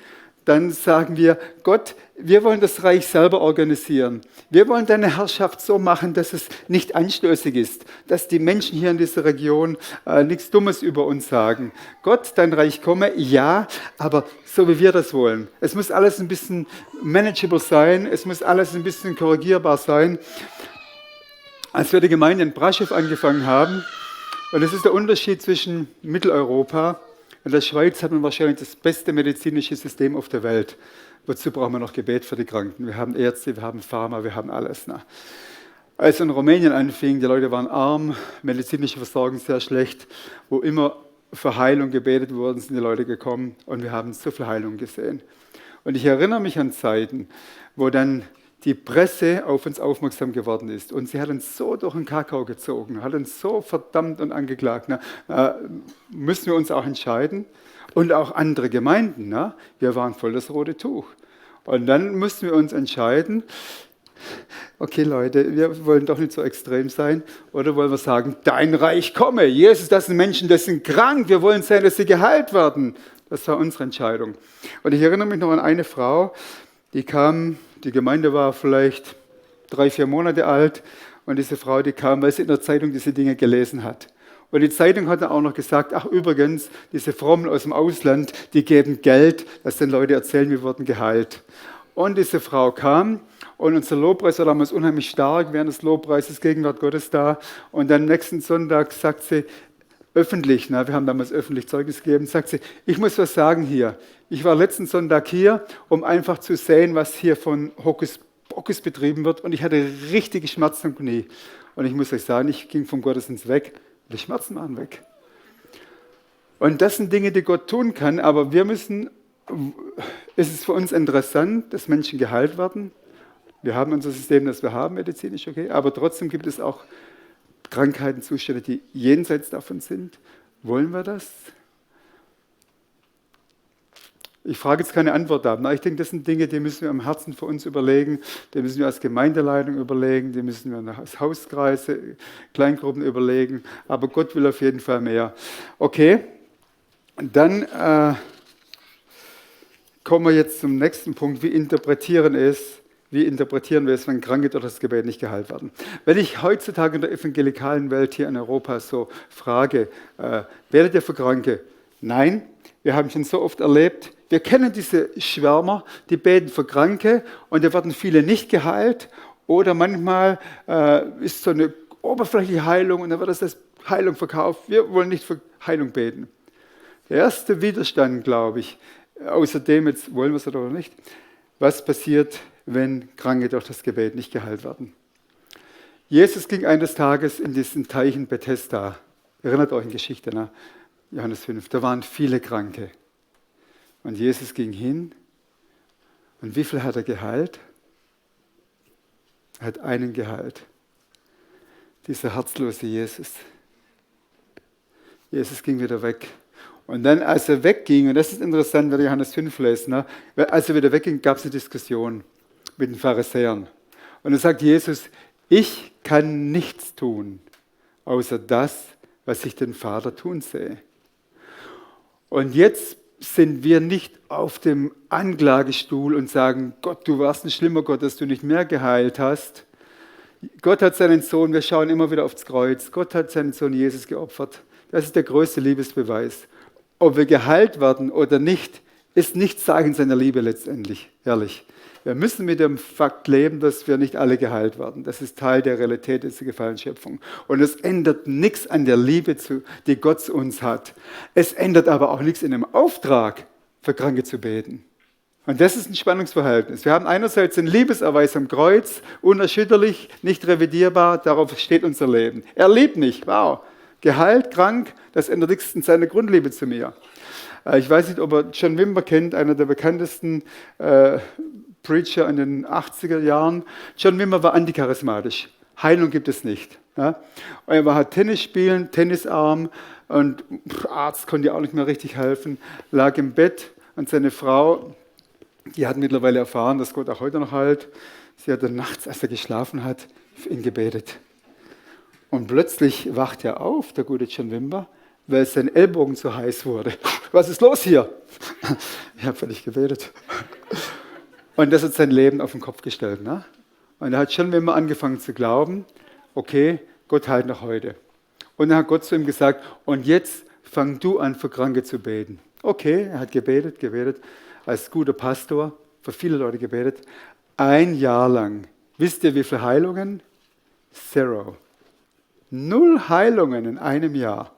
Speaker 1: dann sagen wir, Gott, wir wollen das Reich selber organisieren. Wir wollen deine Herrschaft so machen, dass es nicht anstößig ist, dass die Menschen hier in dieser Region nichts Dummes über uns sagen. Gott, dein Reich komme, ja, aber so wie wir das wollen. Es muss alles ein bisschen manageable sein, es muss alles ein bisschen korrigierbar sein. Als wir die Gemeinde in Brașov angefangen haben, und das ist der Unterschied zwischen Mitteleuropa. In der Schweiz hat man wahrscheinlich das beste medizinische System auf der Welt. Wozu brauchen wir noch Gebet für die Kranken? Wir haben Ärzte, wir haben Pharma, wir haben alles. Ne? Als in Rumänien anfing, die Leute waren arm, medizinische Versorgung sehr schlecht, wo immer für Heilung gebetet wurden, sind die Leute gekommen und wir haben so viel Heilung gesehen. Und ich erinnere mich an Zeiten, wo dann die Presse auf uns aufmerksam geworden ist. Und sie hat uns so durch den Kakao gezogen, hat uns so verdammt und angeklagt. Ne? Müssen wir uns auch entscheiden. Und auch andere Gemeinden. Ne? Wir waren voll das rote Tuch. Und dann mussten wir uns entscheiden, okay Leute, wir wollen doch nicht so extrem sein. Oder wollen wir sagen, dein Reich komme. Jesus, das sind Menschen, das sind krank. Wir wollen sehen, dass sie geheilt werden. Das war unsere Entscheidung. Und ich erinnere mich noch an eine Frau, die kam. Die Gemeinde war vielleicht 3-4 Monate alt und diese Frau, die kam, weil sie in der Zeitung diese Dinge gelesen hat. Und die Zeitung hat dann auch noch gesagt, ach übrigens, diese Frommen aus dem Ausland, die geben Geld, dass den Leute erzählen, wir wurden geheilt. Und diese Frau kam und unser Lobpreis war damals unheimlich stark, während des Lobpreises, Gegenwart Gottes da. Und dann nächsten Sonntag sagt sie, öffentlich, wir haben damals öffentlich Zeugnis gegeben, sagt sie, ich muss was sagen hier. Ich war letzten Sonntag hier, um einfach zu sehen, was hier von Hokuspokus betrieben wird und ich hatte richtige Schmerzen im Knie. Und ich muss euch sagen, ich ging vom Gottesdienst weg und die Schmerzen waren weg. Und das sind Dinge, die Gott tun kann, aber es ist für uns interessant, dass Menschen geheilt werden. Wir haben unser System, das wir haben, medizinisch, okay, aber trotzdem gibt es auch Krankheiten, Zustände, die jenseits davon sind. Wollen wir das? Ich frage jetzt keine Antwort ab. Ich denke, das sind Dinge, die müssen wir am Herzen für uns überlegen, die müssen wir als Gemeindeleitung überlegen, die müssen wir als Hauskreise, Kleingruppen überlegen, aber Gott will auf jeden Fall mehr. Okay, dann kommen wir jetzt zum nächsten Punkt. Wie interpretieren wir es, wenn Kranke durch das Gebet nicht geheilt werden? Wenn ich heutzutage in der evangelikalen Welt hier in Europa so frage, werdet ihr für Kranke? Nein, wir haben schon so oft erlebt, wir kennen diese Schwärmer, die beten für Kranke und da werden viele nicht geheilt. Oder manchmal ist so eine oberflächliche Heilung und dann wird das als Heilung verkauft. Wir wollen nicht für Heilung beten. Der erste Widerstand, glaube ich, außerdem, jetzt wollen wir es oder nicht, was passiert, wenn Kranke durch das Gebet nicht geheilt werden? Jesus ging eines Tages in diesen Teich in Bethesda. Erinnert euch an Geschichte, ne? Johannes 5. Da waren viele Kranke. Und Jesus ging hin. Und wie viel hat er geheilt? Er hat einen geheilt. Dieser herzlose Jesus. Jesus ging wieder weg. Und dann, als er wegging, und das ist interessant, wenn ihr Johannes 5 lest, ne? Als er wieder wegging, gab es eine Diskussion mit den Pharisäern. Und dann sagt Jesus, ich kann nichts tun, außer das, was ich den Vater tun sehe. Und jetzt sind wir nicht auf dem Anklagestuhl und sagen, Gott, du warst ein schlimmer Gott, dass du nicht mehr geheilt hast. Gott hat seinen Sohn, wir schauen immer wieder aufs Kreuz, Gott hat seinen Sohn Jesus geopfert. Das ist der größte Liebesbeweis. Ob wir geheilt werden oder nicht, ist nicht Zeichen seiner Liebe letztendlich, ehrlich. Wir müssen mit dem Fakt leben, dass wir nicht alle geheilt werden. Das ist Teil der Realität dieser gefallenen Schöpfung. Und es ändert nichts an der Liebe, die Gott zu uns hat. Es ändert aber auch nichts in dem Auftrag, für Kranke zu beten. Und das ist ein Spannungsverhältnis. Wir haben einerseits den Liebeserweis am Kreuz, unerschütterlich, nicht revidierbar, darauf steht unser Leben. Er liebt mich, wow. Geheilt, krank, das ändert nichts in seiner Grundliebe zu mir. Ich weiß nicht, ob ihr John Wimber kennt, einer der bekanntesten Preacher in den 80er Jahren. John Wimber war anticharismatisch. Heilung gibt es nicht. Ja? Und er war halt Tennis spielen, tennisarm und Arzt konnte ja auch nicht mehr richtig helfen, lag im Bett und seine Frau, die hat mittlerweile erfahren, dass Gott auch heute noch heilt. Sie hat dann nachts, als er geschlafen hat, für ihn gebetet. Und plötzlich wacht er auf, der gute John Wimber, weil sein Ellbogen zu heiß wurde. Was ist los hier? Ich habe völlig gebetet. Und das hat sein Leben auf den Kopf gestellt. Ne? Und er hat John Wimber angefangen zu glauben, okay, Gott heilt noch heute. Und dann hat Gott zu ihm gesagt, und jetzt fang du an, für Kranke zu beten. Okay, er hat gebetet, als guter Pastor, für viele Leute gebetet. 1 Jahr lang. Wisst ihr, wie viele Heilungen? 0. 0 Heilungen in einem Jahr.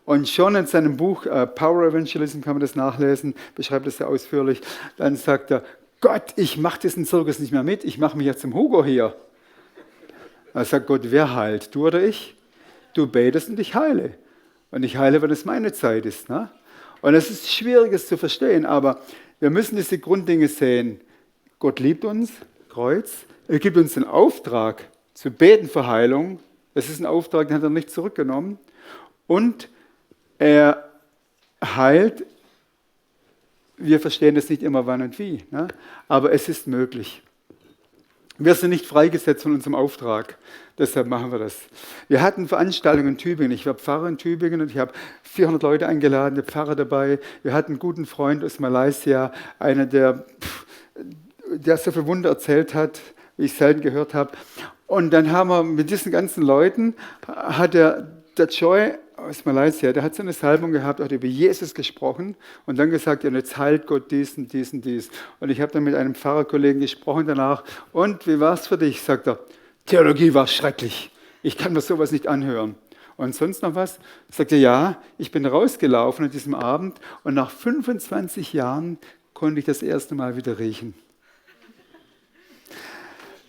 Speaker 1: Und schon in seinem Buch Power Evangelism kann man das nachlesen, beschreibt das sehr ausführlich. Dann sagt er, Gott, ich mache diesen Zirkus nicht mehr mit, ich mache mich jetzt zum Hugo hier. Er sagt Gott, wer heilt, du oder ich? Du betest und ich heile. Und ich heile, wenn es meine Zeit ist. Ne? Und es ist schwierig, es zu verstehen, aber wir müssen diese Grunddinge sehen. Gott liebt uns, Kreuz. Er gibt uns den Auftrag, zu beten für Heilung. Das ist ein Auftrag, den hat er nicht zurückgenommen. Und er heilt. Wir verstehen das nicht immer wann und wie, ne? Aber es ist möglich. Wir sind nicht freigesetzt von unserem Auftrag, deshalb machen wir das. Wir hatten Veranstaltungen in Tübingen. Ich war Pfarrer in Tübingen und ich habe 400 Leute eingeladen, der Pfarrer dabei. Wir hatten einen guten Freund aus Malaysia, einer, der so viel Wunder erzählt hat, wie ich selten gehört habe. Und dann haben wir mit diesen ganzen Leuten, hat der Joy aus Malaysia, der hat so eine Salbung gehabt, hat über Jesus gesprochen und dann gesagt, ja, jetzt heilt Gott dies und dies und dies. Und ich habe dann mit einem Pfarrerkollegen gesprochen danach. Und wie war es für dich? Sagt er, Theologie war schrecklich. Ich kann mir sowas nicht anhören. Und sonst noch was? Sagt er, ja, ich bin rausgelaufen an diesem Abend und nach 25 Jahren konnte ich das erste Mal wieder riechen.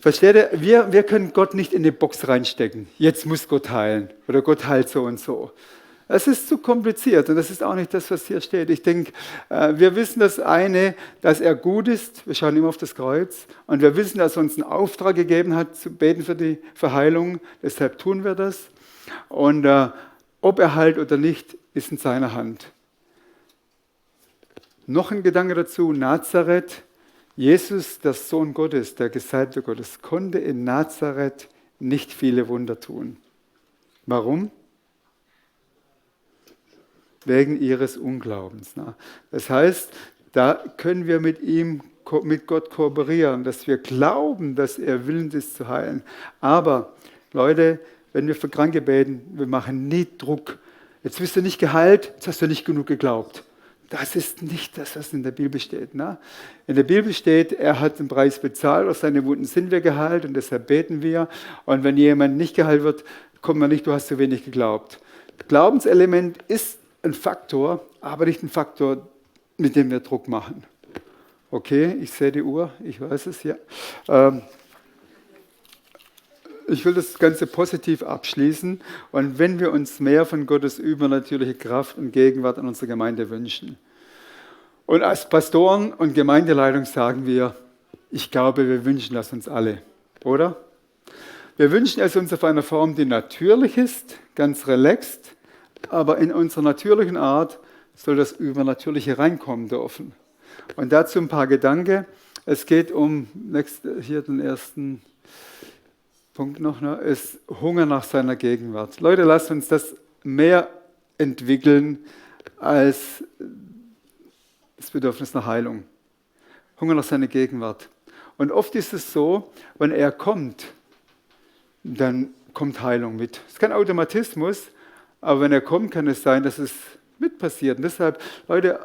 Speaker 1: Versteht ihr? Wir können Gott nicht in eine Box reinstecken. Jetzt muss Gott heilen oder Gott heilt so und so. Das ist zu kompliziert und das ist auch nicht das, was hier steht. Ich denke, wir wissen das eine, dass er gut ist. Wir schauen immer auf das Kreuz. Und wir wissen, dass er uns einen Auftrag gegeben hat, zu beten für die Verheilung. Deshalb tun wir das. Und ob er heilt oder nicht, ist in seiner Hand. Noch ein Gedanke dazu, Nazareth. Jesus, der Sohn Gottes, der Gesalbte Gottes, konnte in Nazareth nicht viele Wunder tun. Warum? Wegen ihres Unglaubens. Das heißt, da können wir mit Gott kooperieren, dass wir glauben, dass er willens ist zu heilen. Aber, Leute, wenn wir für Kranke beten, wir machen nie Druck. Jetzt bist du nicht geheilt, jetzt hast du nicht genug geglaubt. Das ist nicht das, was in der Bibel steht. Ne? In der Bibel steht, er hat den Preis bezahlt, aus seinen Wunden sind wir geheilt und deshalb beten wir. Und wenn jemand nicht geheilt wird, kommt man nicht, du hast zu wenig geglaubt. Glaubenselement ist ein Faktor, aber nicht ein Faktor, mit dem wir Druck machen. Okay, ich sehe die Uhr, ich weiß es, ja. Ich will das Ganze positiv abschließen und wenn wir uns mehr von Gottes übernatürliche Kraft und Gegenwart in unserer Gemeinde wünschen. Und als Pastoren und Gemeindeleitung sagen wir, ich glaube, wir wünschen das uns alle, oder? Wir wünschen es uns auf einer Form, die natürlich ist, ganz relaxed, aber in unserer natürlichen Art soll das Übernatürliche reinkommen dürfen. Und dazu ein paar Gedanken. Es geht um, hier den ersten Punkt noch, ist Hunger nach seiner Gegenwart. Leute, lasst uns das mehr entwickeln als das Bedürfnis nach Heilung, Hunger nach seiner Gegenwart. Und oft ist es so, wenn er kommt, dann kommt Heilung mit. Es ist kein Automatismus, aber wenn er kommt, kann es sein, dass es mit passiert. Und deshalb, Leute,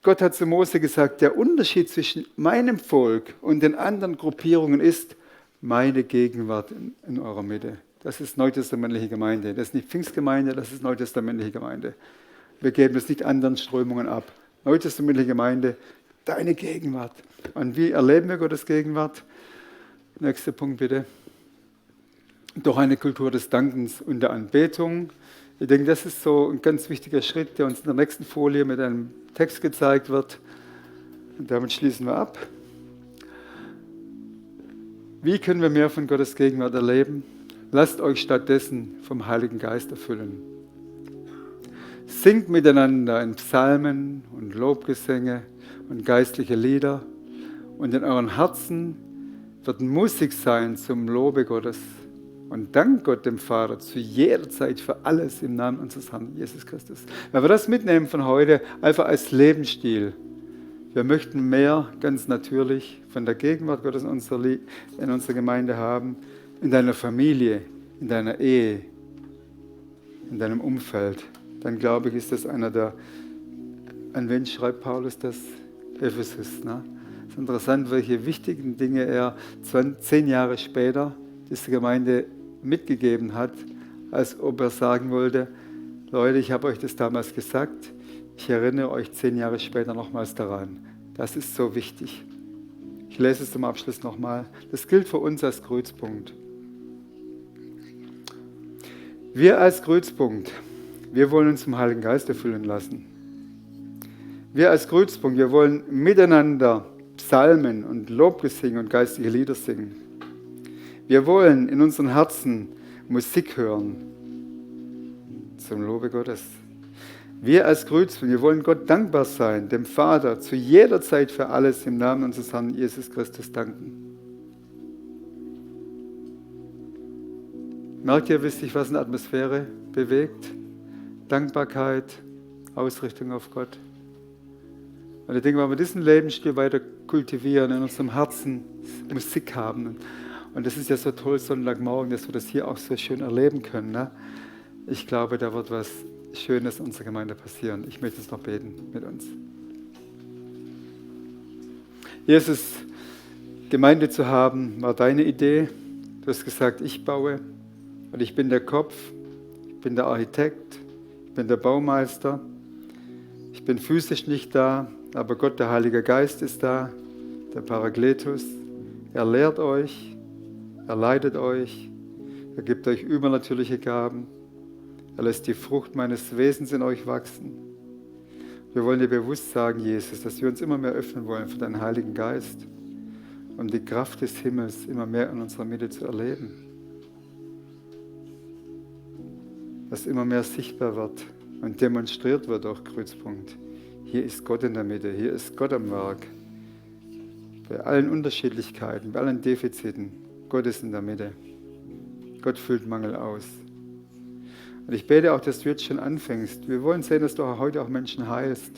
Speaker 1: Gott hat zu Mose gesagt, der Unterschied zwischen meinem Volk und den anderen Gruppierungen ist meine Gegenwart in eurer Mitte. Das ist neutestamentliche Gemeinde. Das ist nicht Pfingstgemeinde, das ist neutestamentliche Gemeinde. Wir geben das nicht anderen Strömungen ab. Neutestamentliche Gemeinde, deine Gegenwart. Und wie erleben wir Gottes Gegenwart? Nächster Punkt bitte. Durch eine Kultur des Dankens und der Anbetung. Ich denke, das ist so ein ganz wichtiger Schritt, der uns in der nächsten Folie mit einem Text gezeigt wird. Und damit schließen wir ab. Wie können wir mehr von Gottes Gegenwart erleben? Lasst euch stattdessen vom Heiligen Geist erfüllen. Singt miteinander in Psalmen und Lobgesänge und geistliche Lieder. Und in euren Herzen wird Musik sein zum Lobe Gottes. Und dank Gott dem Vater zu jeder Zeit für alles im Namen unseres Herrn Jesus Christus. Wenn wir das mitnehmen von heute, einfach als Lebensstil. Wir möchten mehr, ganz natürlich, von der Gegenwart Gottes in unserer Gemeinde haben, in deiner Familie, in deiner Ehe, in deinem Umfeld. Dann glaube ich, ist das einer der, an wen schreibt Paulus das? Ephesus. Ne? Es ist interessant, welche wichtigen Dinge er 10 Jahre später diese Gemeinde mitgegeben hat, als ob er sagen wollte, Leute, ich habe euch das damals gesagt, ich erinnere euch 10 Jahre später nochmals daran. Das ist so wichtig. Ich lese es zum Abschluss nochmal. Das gilt für uns als Kreuzpunkt. Wir als Kreuzpunkt, wir wollen uns vom Heiligen Geist erfüllen lassen. Wir als Kreuzpunkt, wir wollen miteinander Psalmen und Lobgesänge und geistliche Lieder singen. Wir wollen in unseren Herzen Musik hören zum Lobe Gottes. Wir als Kreuzpunkt, wir wollen Gott dankbar sein, dem Vater, zu jeder Zeit für alles im Namen unseres Herrn Jesus Christus danken. Merkt ihr, wisst ihr, was eine Atmosphäre bewegt? Dankbarkeit, Ausrichtung auf Gott. Und ich denke, wenn wir diesen Lebensstil weiter kultivieren, in unserem Herzen Musik haben, und das ist ja so toll, Sonntagmorgen, dass wir das hier auch so schön erleben können. Ne? Ich glaube, da wird was Schönes in unserer Gemeinde passieren. Ich möchte jetzt noch beten mit uns. Jesus, Gemeinde zu haben, war deine Idee. Du hast gesagt, ich baue und ich bin der Kopf, ich bin der Architekt, ich bin der Baumeister. Ich bin physisch nicht da, aber Gott, der Heilige Geist, ist da, der Parakletos. Er lehrt euch, er leitet euch, er gibt euch übernatürliche Gaben, er lässt die Frucht meines Wesens in euch wachsen. Wir wollen dir bewusst sagen, Jesus, dass wir uns immer mehr öffnen wollen für deinen Heiligen Geist, um die Kraft des Himmels immer mehr in unserer Mitte zu erleben. Dass immer mehr sichtbar wird und demonstriert wird durch Kreuzpunkt. Hier ist Gott in der Mitte, hier ist Gott am Werk. Bei allen Unterschiedlichkeiten, bei allen Defiziten, Gott ist in der Mitte. Gott füllt Mangel aus. Und ich bete auch, dass du jetzt schon anfängst. Wir wollen sehen, dass du heute auch Menschen heilst.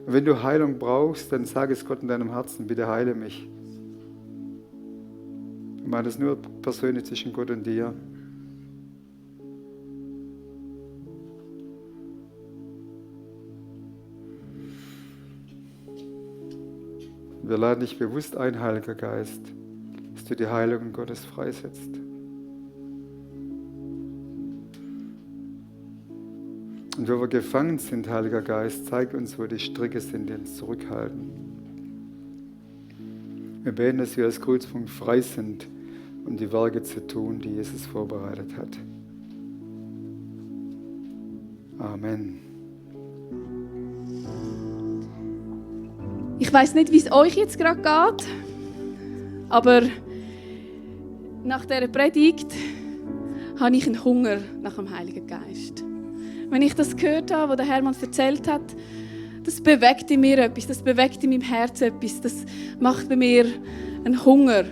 Speaker 1: Und wenn du Heilung brauchst, dann sag es Gott in deinem Herzen, bitte heile mich. Und mach das nur persönlich zwischen Gott und dir. Wir laden dich bewusst ein, Heiliger Geist, dass du die Heilung Gottes freisetzt. Und wo wir gefangen sind, Heiliger Geist, zeig uns, wo die Stricke sind, die uns zurückhalten. Wir beten, dass wir als Kreuzpunkt frei sind, um die Werke zu tun, die Jesus vorbereitet hat. Amen.
Speaker 2: Ich weiß nicht, wie es euch jetzt gerade geht, aber nach dieser Predigt habe ich einen Hunger nach dem Heiligen Geist. Wenn ich das gehört habe, was der Hermann erzählt hat, das bewegt in mir etwas, das bewegt in meinem Herzen etwas, das macht bei mir einen Hunger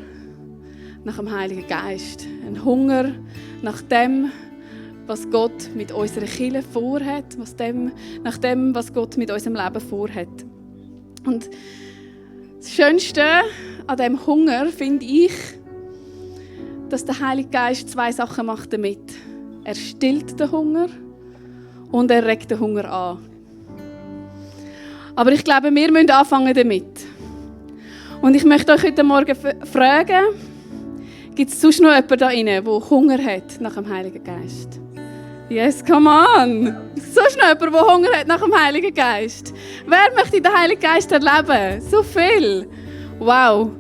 Speaker 2: nach dem Heiligen Geist. Einen Hunger nach dem, was Gott mit unserer Kirche vorhat, nach dem, was Gott mit unserem Leben vorhat. Und das Schönste an diesem Hunger finde ich, dass der Heilige Geist 2 Sachen macht damit. Er stillt den Hunger und er regt den Hunger an. Aber ich glaube, wir müssen anfangen damit. Und ich möchte euch heute Morgen fragen, gibt es sonst noch jemanden da drin, der Hunger hat nach dem Heiligen Geist? Yes, come on! Sonst noch jemand, der Hunger hat nach dem Heiligen Geist? Wer möchte den Heiligen Geist erleben? So viel! Wow!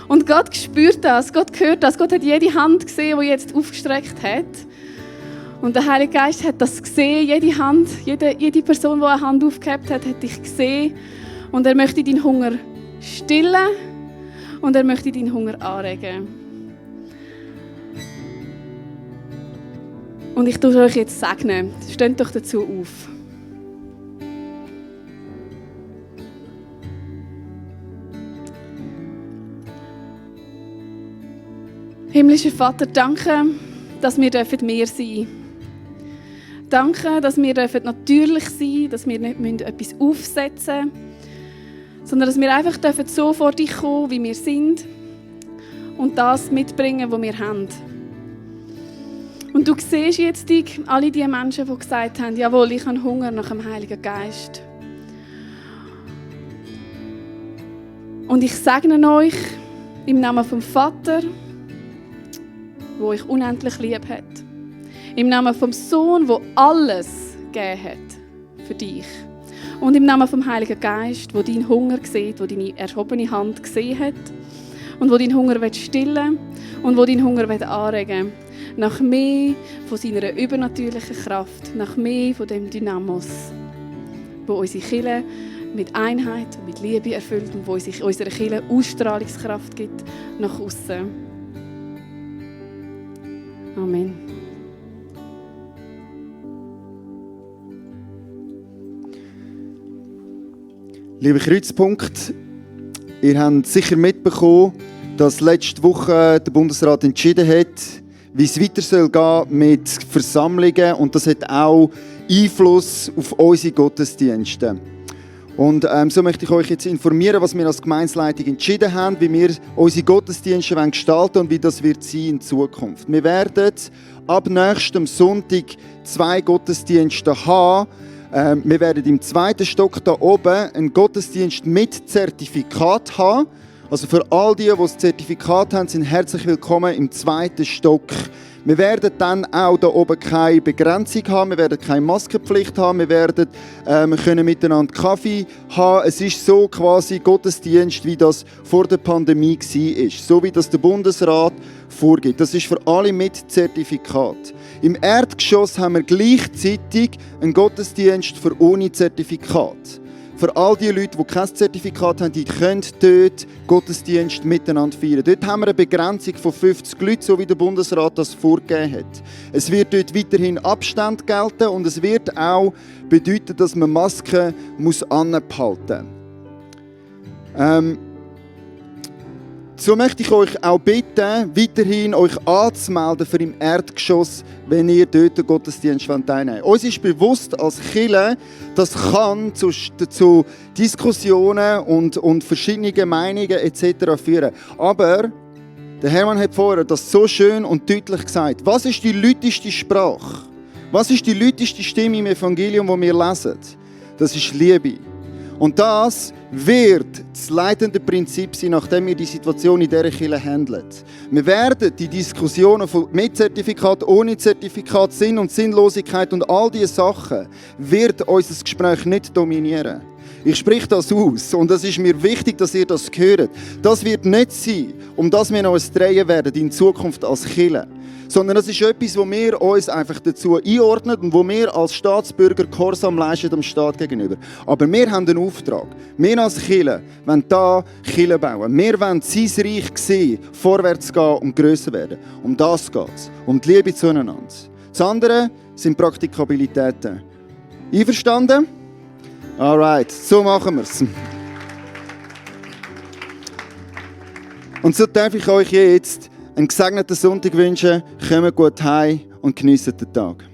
Speaker 2: Und Gott spürt das, Gott hört das, Gott hat jede Hand gesehen, die jetzt aufgestreckt hat. Und der Heilige Geist hat das gesehen, jede Hand, jede Person, die eine Hand aufgehabt hat, hat dich gesehen. Und er möchte deinen Hunger stillen und er möchte deinen Hunger anregen. Und ich tue euch jetzt segnen. Steht doch dazu auf. Himmlischer Vater, danke, dass wir mehr sein dürfen. Danke, dass wir natürlich sein dürfen, dass wir nicht etwas aufsetzen müssen, sondern dass wir einfach so vor dich kommen, wie wir sind und das mitbringen, was wir haben. Und du siehst jetzt alle die Menschen, die gesagt haben, jawohl, ich habe Hunger nach dem Heiligen Geist. Und ich segne euch im Namen vom Vater, der euch unendlich lieb hat. Im Namen vom Sohn, der alles gegeben hat für dich. Und im Namen vom Heiligen Geist, der deinen Hunger sieht, der deine erhobene Hand gesehen hat und der deinen Hunger stillen und der deinen Hunger anregen will. Nach mehr von seiner übernatürlichen Kraft, nach mehr von dem Dynamos, wo unsere Kirche mit Einheit und mit Liebe erfüllt und wo unserer Kirche Ausstrahlungskraft gibt nach außen. Amen.
Speaker 3: Liebe Kreuzpunkt, ihr habt sicher mitbekommen, dass letzte Woche der Bundesrat entschieden hat, wie es weiter soll gehen mit Versammlungen, und das hat auch Einfluss auf unsere Gottesdienste. Und so möchte ich euch jetzt informieren, was wir als Gemeindeleitung entschieden haben, wie wir unsere Gottesdienste gestalten und wie das wird sein in Zukunft. Wir werden ab nächstem Sonntag 2 Gottesdienste haben. Wir werden im 2. Stock da oben einen Gottesdienst mit Zertifikat haben. Also für all die das Zertifikat haben, sind herzlich willkommen im 2. Stock. Wir werden dann auch da oben keine Begrenzung haben, wir werden keine Maskenpflicht haben, wir werden können miteinander Kaffee haben. Es ist so quasi Gottesdienst, wie das vor der Pandemie war. So wie das der Bundesrat vorgibt. Das ist für alle mit Zertifikat. Im Erdgeschoss haben wir gleichzeitig einen Gottesdienst für ohne Zertifikat. Für all die Leute, die kein Zertifikat haben, die können dort Gottesdienst miteinander feiern. Dort haben wir eine Begrenzung von 50 Leuten, so wie der Bundesrat das vorgegeben hat. Es wird dort weiterhin Abstand gelten und es wird auch bedeuten, dass man Masken anbehalten muss. So möchte ich euch auch bitten, weiterhin euch anzumelden für im Erdgeschoss, wenn ihr dort den Gottesdienst teilnehmen wollt. Uns ist bewusst als Kirche, das kann zu Diskussionen und verschiedenen Meinungen etc. führen. Aber der Hermann hat vorher das so schön und deutlich gesagt. Was ist die lauteste Sprache? Was ist die lauteste Stimme im Evangelium, das wir lesen? Das ist Liebe. Und das wird das leitende Prinzip sein, nachdem wir die Situation in dieser Kirche handeln. Wir werden die Diskussionen mit Zertifikat, ohne Zertifikat, Sinn und Sinnlosigkeit und all diese Sachen wird unser Gespräch nicht dominieren. Ich spreche das aus und es ist mir wichtig, dass ihr das hört. Das wird nicht sein, um das wir uns drehen werden in Zukunft als Kirche. Sondern das ist etwas, wo wir uns einfach dazu einordnen und wo wir als Staatsbürger Gehorsam leisten dem Staat gegenüber. Aber wir haben einen Auftrag. Wir als Kirche wollen hier Kirche bauen. Wir wollen sein Reich sehen, vorwärts gehen und grösser werden. Um das geht es. Um die Liebe zueinander. Das andere sind Praktikabilitäten. Einverstanden? Alright, so machen wir es. Und so darf ich euch jetzt einen gesegneten Sonntag wünschen. Kommt gut heim und genießt den Tag.